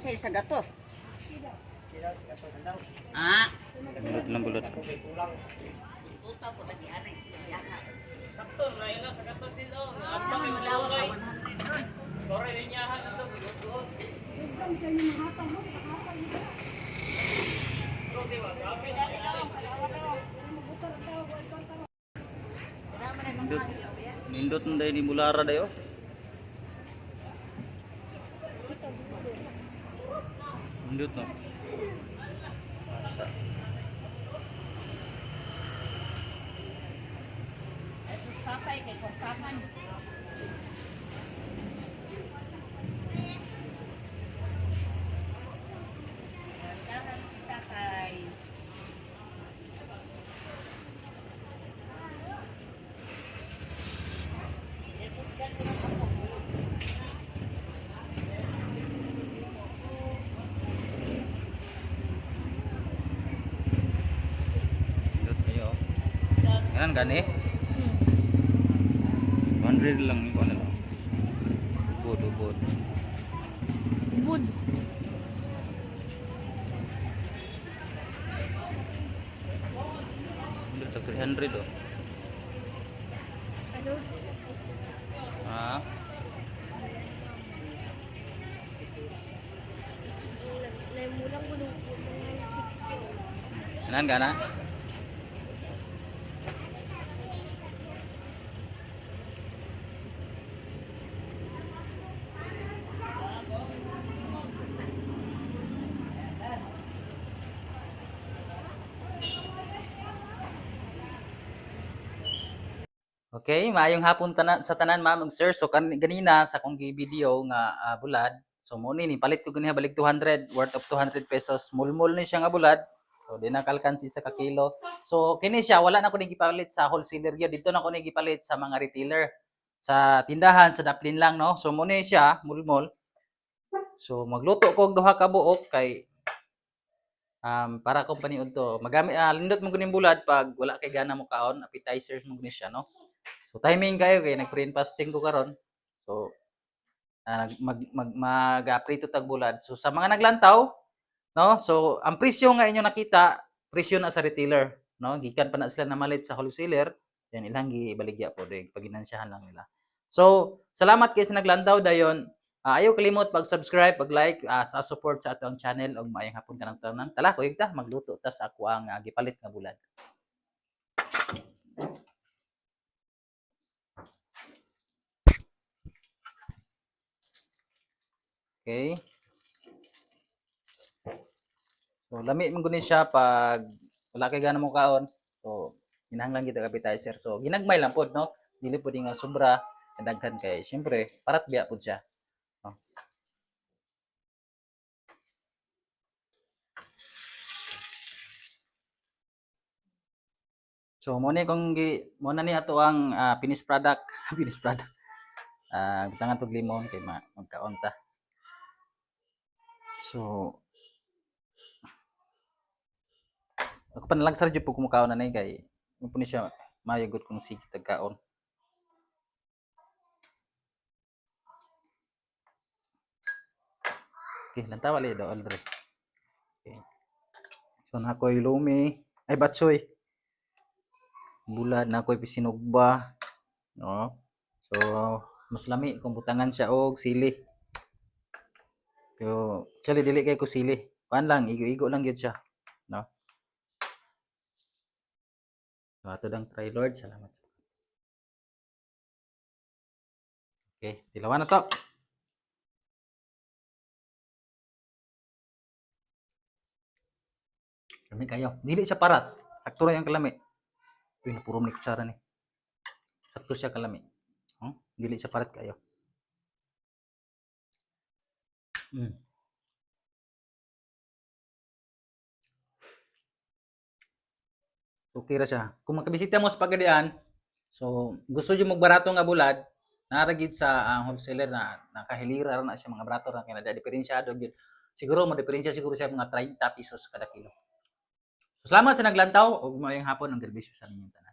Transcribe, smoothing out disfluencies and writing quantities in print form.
Unsay sa gatos? Ah. Nindot lang bulad. Tuta po lagi ani. Sakto, na ilang sa gatos nila. Naabang yung laway. Sorry, linyahan na ito. Gugot-gugot. Nindot. Nindot na dahil ni Bulara dayo. Nindot no. Tatay kay kontakan. Dahan si tatay. Nindot kayo. Yan gani. 100 lang yung ano lang. Ubod, ubod. Bud. Nindot sa 300 oh. Ano? Ha? Naimulang ko nung 60. Kanan gana? Okay, maayong hapon tanan sa tanan, ma'am ug sir. So ganina sa akong gi-video nga bulad. So mo ni palit ko ganiha balik 200, worth of 200 pesos. Mulmul ni siya nga bulad. So di na kalkansi sa ka kilo. So kini siya wala na ko ni gipalit sa wholesaler gyud. Dito na ko ni gipalit sa mga retailer sa tindahan sa Daplin lang, no. So mo ni siya mulmul. So magluto ko og duha ka buok kay para ko paniud to. Magamit lindot mo kuning bulad pag wala kay gana mo kaon, appetizers mo guni siya, no. So timing kayo kay nag-pre fasting ko karon. So mag mag mag prito tag bulad. So sa mga naglantaw, no? So ang presyo nga inyo nakita, presyo na sa retailer, no? Gikan pa na sila namalit sa wholesaler, yan ilang gibaligya po ding paginansyahan lang nila. So salamat kay sa naglantaw dayon. Ayaw kalimot pag-subscribe, pag-like, sa support sa ato ang channel ug maayong hapon kanang tanan. Tala kuyog ta magluto ta sa ako ang gipalit nga bulad. Okay. So lami man guni siya pag wala kay gana mo kaon. So kinahanglan kita appetizer. So ginagmay lang pod, no. Dili pud nga sobra kadaghan kay syempre parat biya pod siya. No? So mo ni kung gi mo na ni ato ang finished product, finished product. Butangan tog limon kay magkaon ta. So ako pa nalang jud po kumukaon na ni kay mo po ni siya maayo gud kung sige tagkaon. Okay, lantawa li daw aldre. Okay. So na koy lumi, ay batsoy. Bulad na koy sinugba. No? So mas lami kung butangan siya og sili. Pero actually dili kay ko sili. Kuan lang, igo-igo lang gyud siya, no? So ato dang try, Lord, salamat. Okay, dilawan na to. Lami kayo. Dili siya parat. Sakto ra yung kalami. Uy, napuro man ni kutsara ni. Sakto siya kalami. Dili siya parat kayo. Okay ra siya. Kung makabisita mo sa Pagadian, so gusto jud mo barato nga bulad, naa ra gid sa ang wholesaler na nakahilira ra na siya mga barato ra kay na diferensyado gyud. Siguro mo diferensya siguro siya mga 30 pesos kada kilo. So, salamat sa naglantaw ug maayong hapon ang serbisyo sa inyong tanan.